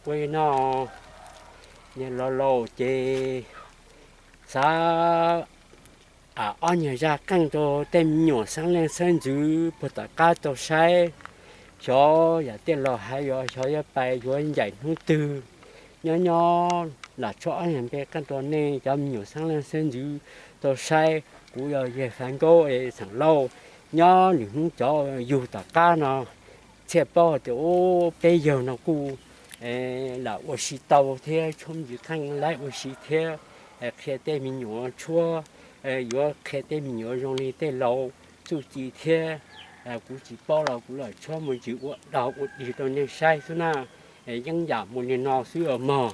Ua li no, niag laus laus ces xav ob nyuag zaj qeej rau tej me nyuam xeeb leej xeeb ntxwv puag tom qab tau saib, xyov yam tej laus hais yuav xyov yuav pais yuav ncaim hnub twg. Nyob nyob lam tshuab ob nyuag npe qeej rau nej cov me nyuam xeeb leej xeeb ntxwv tau saib. Kuv yog yawg Fav Nkaub es xeem Lauj, nyob lwm hnub cov yug tom qab no thiaj paub tias ub peb yawg no kuj lam ua si tau thiab tshuab me ntsis qeej laib ua si thiab, qhia tej me nyuam tshuab, yuav qhia tej me nyuam zoo li tej laus txuj ci thiab. Kuv tsis paub los kuv lam tshuab me ntsis ua dog ua dig rau nej saib xwb na. Yeeb yam mus li no xwb os mog.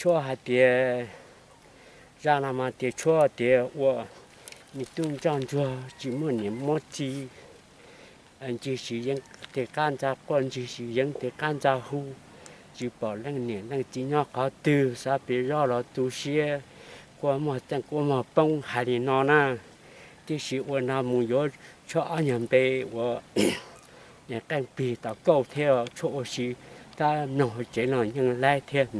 Tshuab hais tias, zaj no mas tias tshuab tias ua me tub ntsoj ntsuag tsis muaj niam muab txiv, ncig siv yeeb tes qab ntxa quaj, ncig siv yeeb tes qab ntxa hu, tsis pom leej niam leej txiv nyob qhov twg, xav pem zoj los tu siab, kua muag txeej kua muag poob hais li no na. Tiam sis ua no mus yuav tshuab ob nyuag npe uas qeej plig tom kauj thiab tshuab ua si, tab mloog hauv tsev no yeej laib thiab.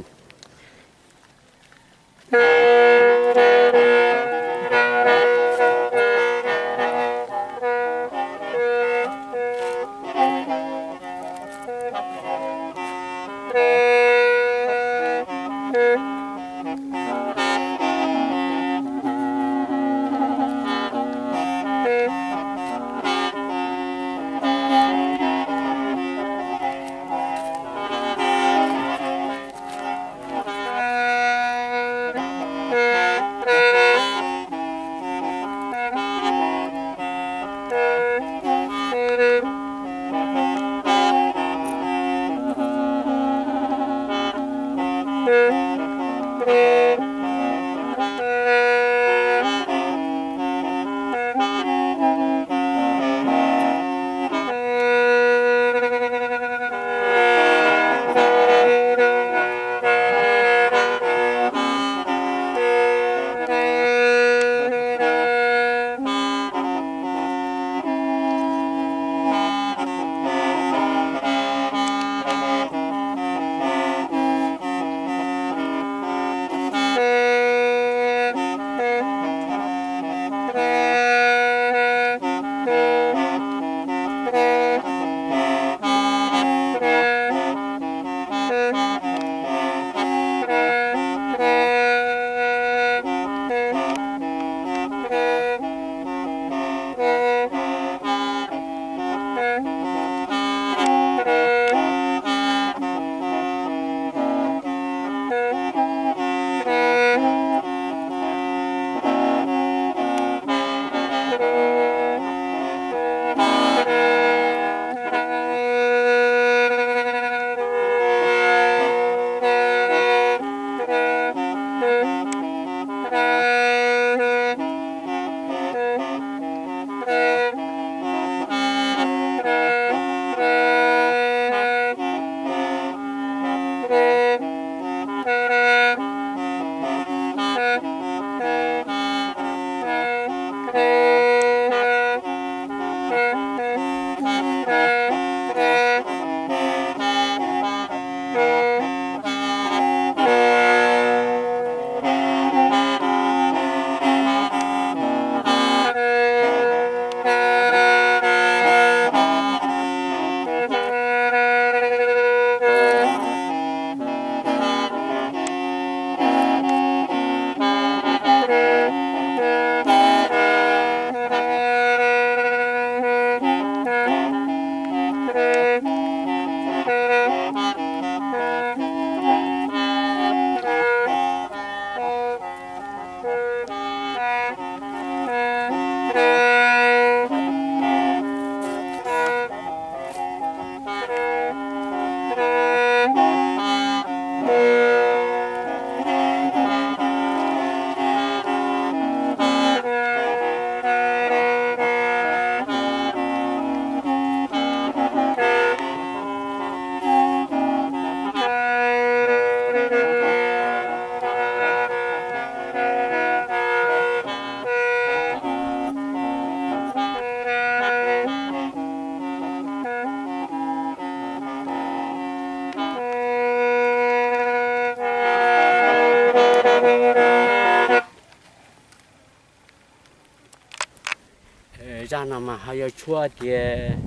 Zaj no mas ho yog tshuab tias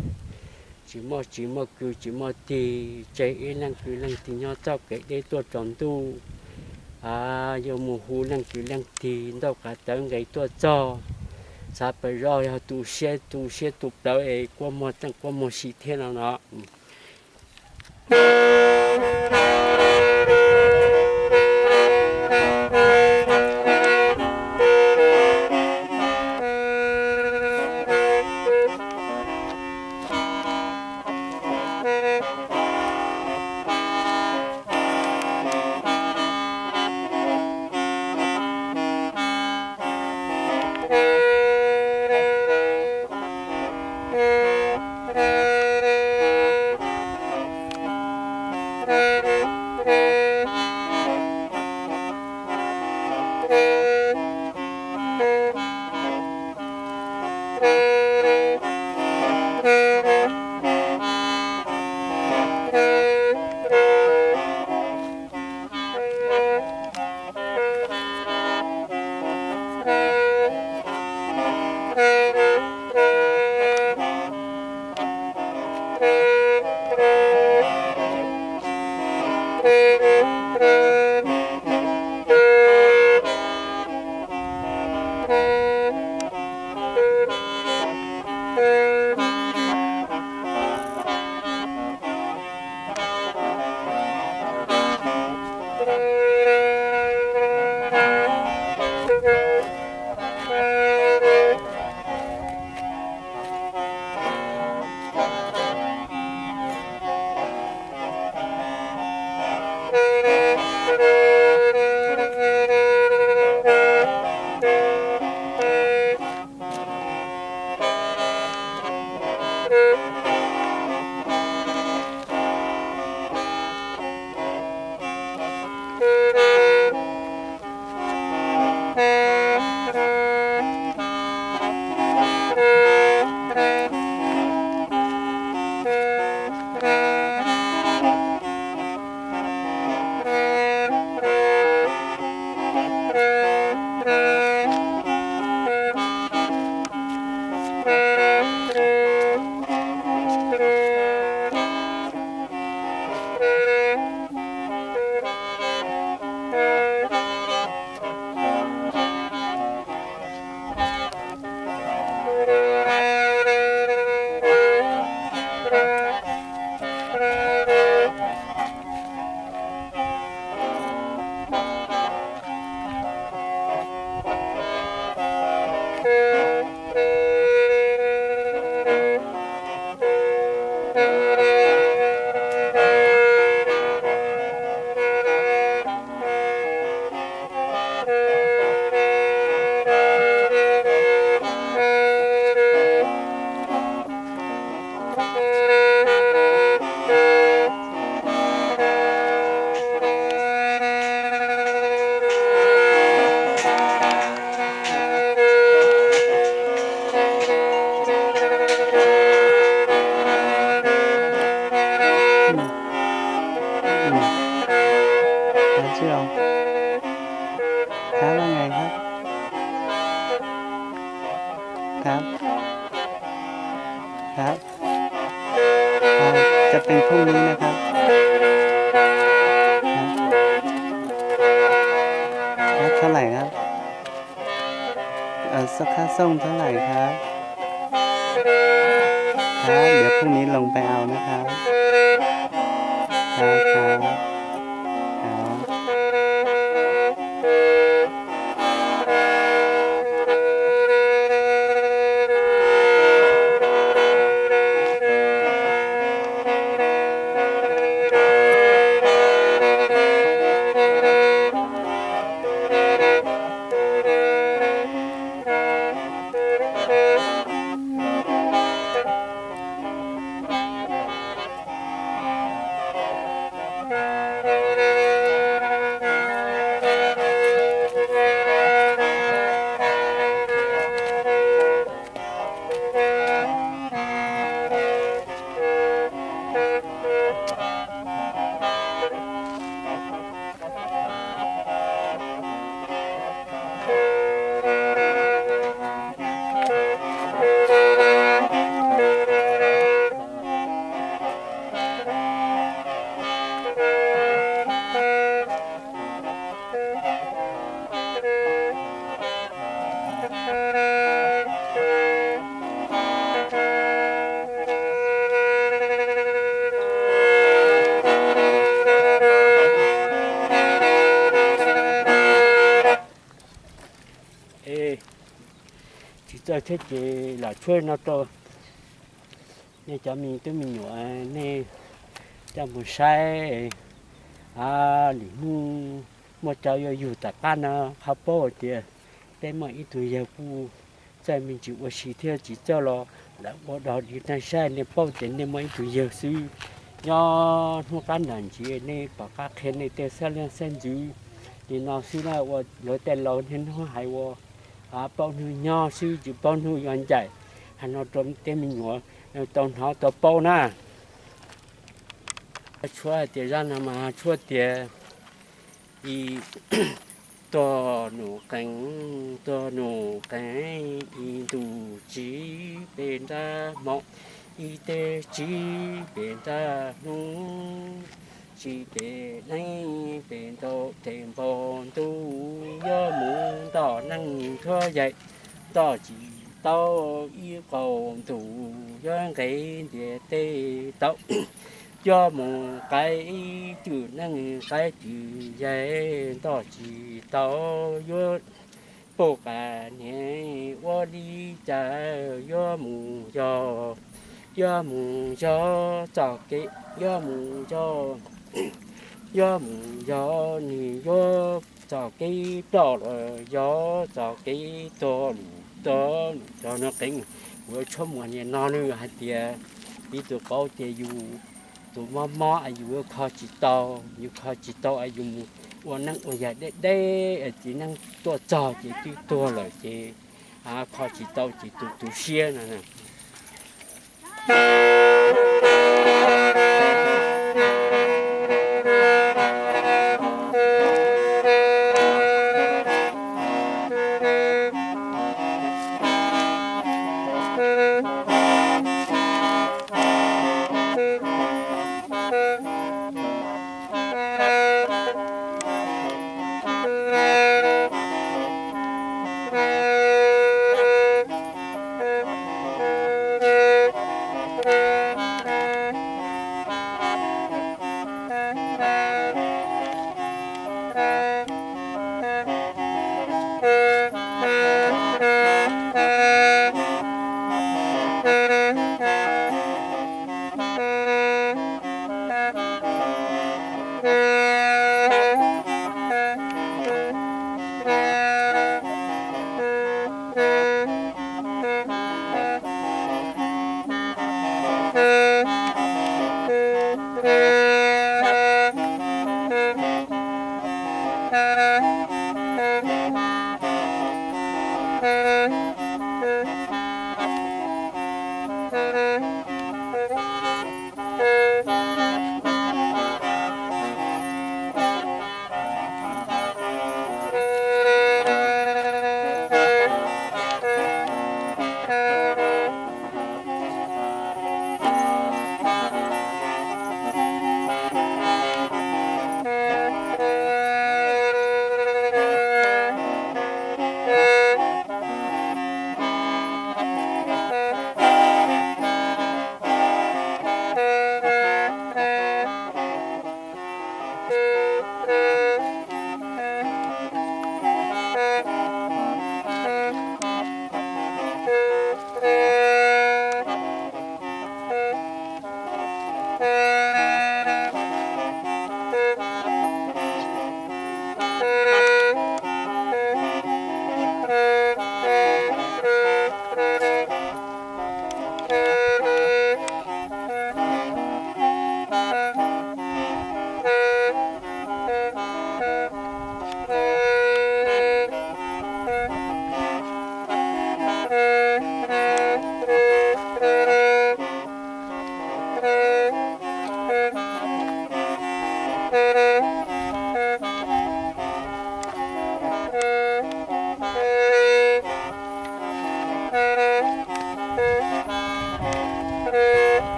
tsis muaj tsis muaj kwv tsis muaj tij, tseg ib leej kwv leej tij nyob txoj kev deb tuaj tsaus ntuj. Yuav mus hu leej kwv leej tij ntauj qav tawv nqes tuaj txog, xav pem zoj yog tu siab tu siab tu plawv es kua muag txeej kua muag sim thiab no no. พี่รอง ครับ ว่าไงครับ ครับ ครับ อ่า จะเป็นพรุ่งนี้นะครับ ครับ ครับ เท่าไหร่ครับ เอ่อ ค่าส่งเท่าไหร่ครับ ครับ เดี๋ยวพรุ่งนี้ลงไปเอานะครับ ครับ ครับ ครับ Tsis txawj thiab ces lam tshuab no rau nej cov me tub me nyuam nej coj mus saib. Lwm hnub muaj cov yuav yug tom qab no qhov paub tias peb muaj ib tug yawg kuj txawj me ntsis ua si thiab tsis txawj los lawv ua dog dig nej saib nej paub tias nej muaj ib tug yawg xwb. Nyob hnub qab nram ntsis nej pom qab qhia nej tej xab leej xab ntxwv li no xwb na, ua lawv tej laus niaj hnub hais ua paub hnub nyob xwb tsis paub hnub yuav ncaim. Hais no rau tej me nyuam tau hnov tau paub na. Tshuab hais tias zaj no mas tshuab tias ib tuag nus qees, tuag nus qees ib ntus tsib peb nrab hmo, ib teg tsib peb nrab hnub, tsib peb neeb peb ntaub tes npog ntuj, yuav mus nto neej thuab yaim nto tsis tau, ib qho ntuj yuav nqes ntiaj teb tau, yuav mus qaib ib twm neej qaib twm yaim nto tsis tau, yuav puj qas niam ua li cas yuav mus yog, yuav mus yog txoj kev, yuav mus yog, yuav mus yog nws yuav txoj kev ploj los yog txoj kev tuag lus tuag lus rog no qees. Kuv yuav tshuab muas niam no nws hais tias ib tug paub tias yus tus mob mob es yus yuav kho tsis tau, yus kho tsis tau es yus mus ua neej ua yaig deb deb es txiv neej tuaj txog ces twb tuag lawm ces kho tsis tau ces tus tu siab no.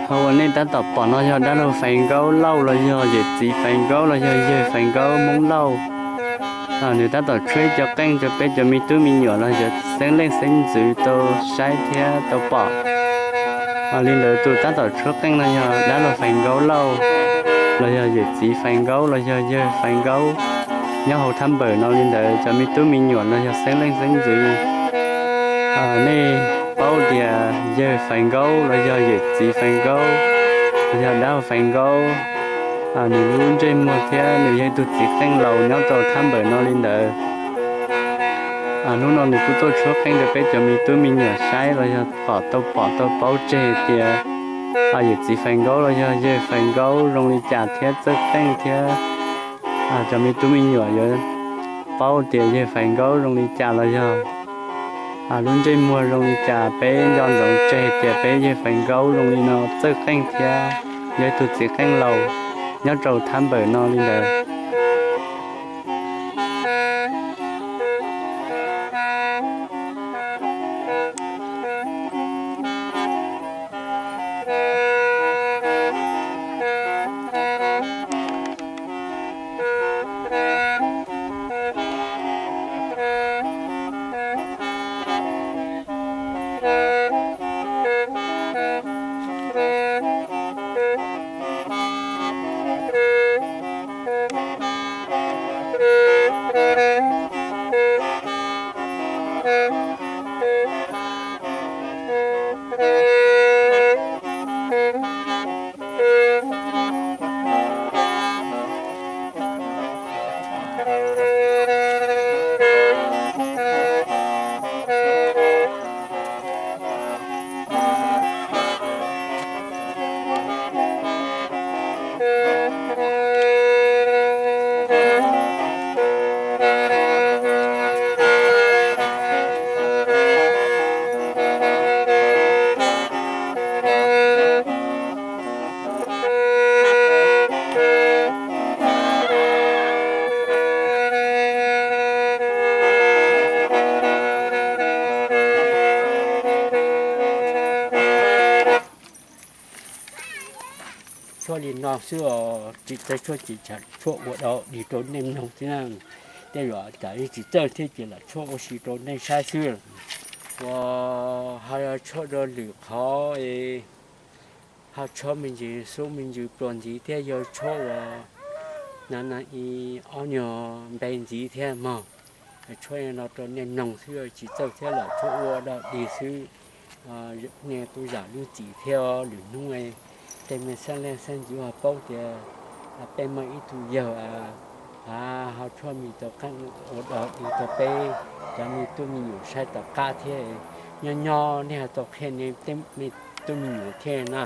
Qhov uas nej tab tom pom no yog dab laug Faiv Nkaub Lauj los yog yawm txiv Faiv Nkaub los yog yawg Faiv Nkaub Hmoob Lauj. Nws tab tom tshuab cov qeej rau peb cov me tub me nyuam los yog xeeb leej xeeb ntxwv tau saib thiab tau pom. Li ntawd tus tab tom tshuab qeej no yog dab laug Faiv Nkaub Lauj los yog yawm txiv Faiv Nkaub los yog yawg Faiv Nkaub nyob hauv thab npawm no li ntawd. Cov me tub me nyuam los yog xeeb leej xeeb ntxwv, nej paub tias yawg Faiv Nkaub los yog yawm txiv Faiv Nkaub los yog dab laug Faiv Nkaub, nws lub ntsej muag thiab nws yog ib tug txiv qeej laus nyob rau thab npawm no li ntawd. Hnub no nws kuj tuaj tshuab qeej rau peb cov me tub me nyuam saib los yog kom tau pom tau paub tseg tias yawm txiv Faiv Nkaub los yog yawg Faiv Nkaub zoo li cas thiab txawj qeej thiab cov me tub me nyuam yuav paub tias yawg Faiv Nkaub zoo li cas los yog lub ntsej muag zoo li cas. Peb nco ntsoov tseg tias peb yawg Faiv Nkaub zoo li no txawj qeej thiab yog ib tug txiv qeej laus nyob rau thab npawm no li ntawd. tshuaj li no xwb os, tsis txawj tshuaj ces tshuaj ua dog dig rau nej mloog xwb na. Tej zaum cas tsis txawj thiab ces lam tshuaj ua si rau nej saib xwb. Uas ho yog tshuaj dua lwm qhov, ho tshuaj me ntsis xub me ntsis pluas ntxiv thiab yog tshuaj uas na na i ob nyuag npe ntxiv thiab mog. Tshuaj no rau nej mloog xwb tsis txawj thiab lam tshuaj ua dog dig xwb. Nej tub zam lub txim thiab lwm hnub tej me xeeb leej xeeb ntxwv ho paub tias peb muaj ib tug yawg ho tshuaj me tau qeej ua dog dig rau peb cov me tub me nyuam saib tom qab thiab. Nyob nyob nej ho tau qhia nej tej me tub me nyuam thiab na.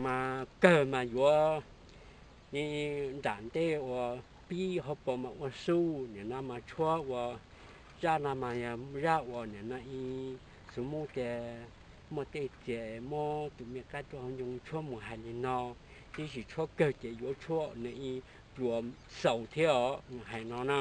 Mas kawg mas yuav nram ntej ua pib hauv paus mas ua sub, nim no mas tshuab ua zaj no mas yog zaj uas nim no ib xub mus ces muaj tej txiv muab tus me qab tuaj hauv ncoo tshuab mus hais li no, tab sis tshuab kawg ces yuav tshuab nws ib pluas xaus thiab os, hais no na.